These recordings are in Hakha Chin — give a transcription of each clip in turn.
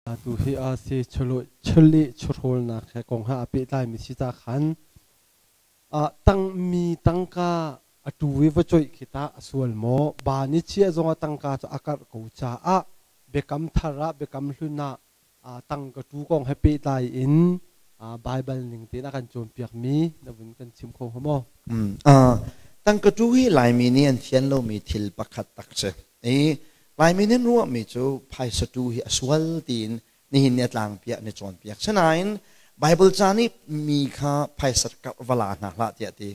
Atu hi a si chawleh chawhrawlnak he kong he aa pehtlaimi si ca khan tangmi tangka a tu i va coih khi tah a sual maw? Ba nih chiah zongah tangka cu a karh ko caah biakam thar ah biakam hlun ah tangka tu kong he pehtlai in Baibal ning tein a kan cawnpiakmi na vun kan chim kho hnga maw? Tangka tu hi Laimi nih an fian lomi thil pakhat tak si. I Laimi nih an ruahmi cu phaisa tu hi a sual tiin nihin ni a tlangpiah an i cawnpiak. Sinain Baibal ca nih mi kha phaisa karh va la hna hlah tiah a ti.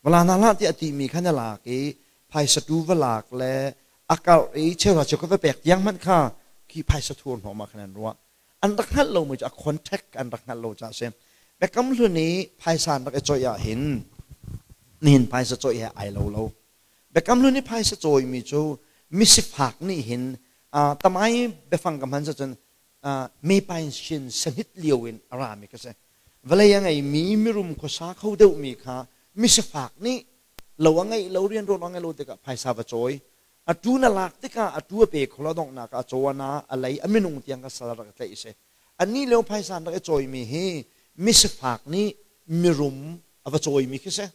Va la hna hlah tiah a timi kha na lak i phaisa tu va lak le a karh i cheuhra cheukhat va pek tiang hmanh kha khi phaisa thur hnawm ah khan an ruah. An rak hngalh lomi cu a contact an rak hngalh lo caah a si. Biakam Hlun i phaisa an rak i coih ahhin nihin phaisa coih he ai lo lo. Biakam Hlun i phaisa cawimi cu misifak nih hin tamai biafang ka hman cun mepain shin sanit lio in a rami ka si. Vawlei a ngeimi mirum khuasa kho deuhmi kha misifak nih lo a ngeih lo rian rawn a ngeih lo tikah phaisa va cawi. A tu na lak tikah a tu a pe kho lo donghnak ah a caw a na a lei a minung tiang ka sal rak tlaih si. Annih lio phaisa an rak i cawimi hi misifak nih mirum a va cawimi khi si.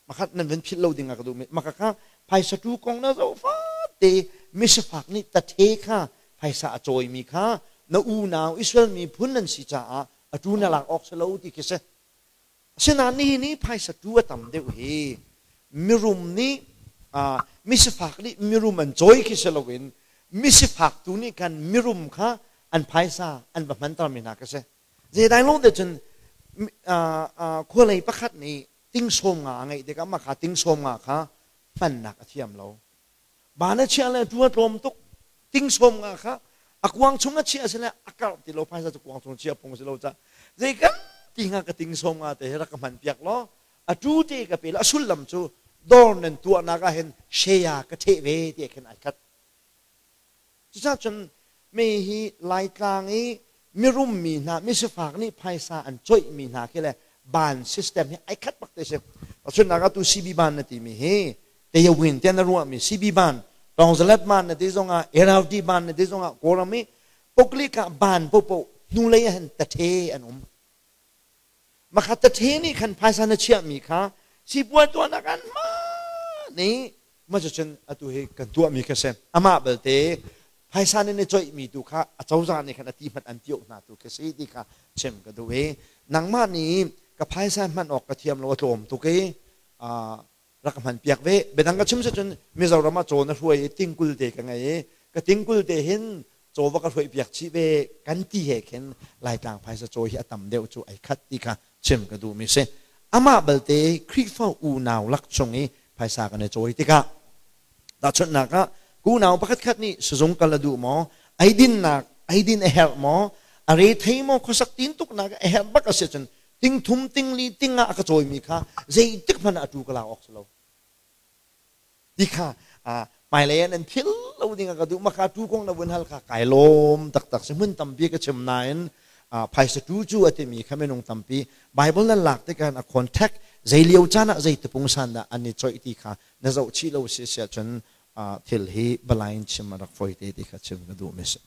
Makhat nan van philh lo ding ah ka duh maka kha phaisa tu kong na zoh fate misifak nih tathe kha phaisa a cawimi kha na unau Israel miphun nan si caah a tu na lak awk si lo ti khi si. Asinain nihin i phaisa tu a tam deuh hi mirum nih misifak nih mirum an cawi khi si loin misifak tu nih khan mirum kha an phaisa an va hmanter mi hna khi si. Zeidai lawng te cun khualei pakhat nih ting sawm nga a ngeih tikah mah kha ting sawm nga kha hmannak a thiam lo. Ba na chiah le tu a tlawm tuk. Ting sawm nga kha a kuang chung a chiah si le a karh ti lo phaisa cu kuang chung chiah phung si lo ca. Zei kan ti nga ka ting sawm nga te hi rak ka hman piak law a tu te ka pe la a sullam cu dawr nan tuahnak ah hin share ka ṭheh ve ti khin ai khat. Cucaah cun mi hi Laitlang i mirum mi hna, misifak nih phaisa an coihmi hna khi le ban system hi ai khat bak te si. Tahchunhnak ah tu CB ban na timi hi Teyawin tiah na ruahmi CB ban, Tawngzalat ban na ti zongah, Irrawaddy ban na ti zongah Kawlram i Poklik ah ban popo hnulei ah hin tathe an um. Makhat tathe nih khan phaisa na chiahmi kha sipuan tuahnak an hman i mah cucun atu hi kan tuahmi kha si. Amah belte phaisa nih na coihmi tu kha a cozah nih khan a ti hmanh an tioh hna tu khi si ti kha chim ka duh i nangmah nih ka phaisa hman awk ka thiam lo a tlawm tuk i rak ka hman piak ve. Biadang ka chim si cun Mizoram ah caw na hruai i tingkul te ka ngei i ka tingkul te hin caw va ka hruai piak chih ve kan ti he khin Laitlang phaisa caw hi a tam deuh cu ai khat ti kha chim ka duhmi si. Amah balte Khrihfa unau lak chung i phaisa kan i cawi tikah tahchunhnak ah unau pakhat khat nih sizung kal a duh maw, eidinnak eidin a herh maw, a rethei maw, khuasak tintuknak a herh bak a si cun ting thum ting li ting ah a ka cawimi kha zeitik hmanh ah a tu ka lak awk si lo ti kha hmailei ah nan phil lo ding ah ka duh maka tu kong na vun hal kha kai lawm taktak si hmun tampi ka chim nain phaisa tu cu a timi kha minung tampi Bible nan lak tikah a contact zei lio caan ah zei tapung san dah an i coih ti kha na zoh chih lo si siah cun thil hi balain chim a rak foi te ti kha chim ka duh mi si.